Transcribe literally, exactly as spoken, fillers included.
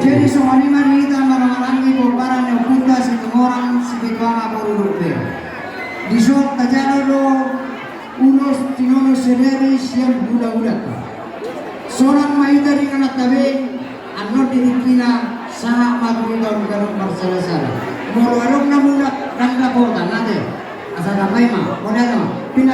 Jadi songon i ma di hita marhahamaranggi pomparan ni ompunta Situmorang Sipituangga boru dohot bere. Dison tajalo do ulos tinodo sadari sian hulahulanta. Sonang ma hita di ingananta be, annon di tingkina sahat ma tu hita on ganup marsalasala. Molo adong na mulak, ndang dapotan ate. Asa tambai ma, modal ma.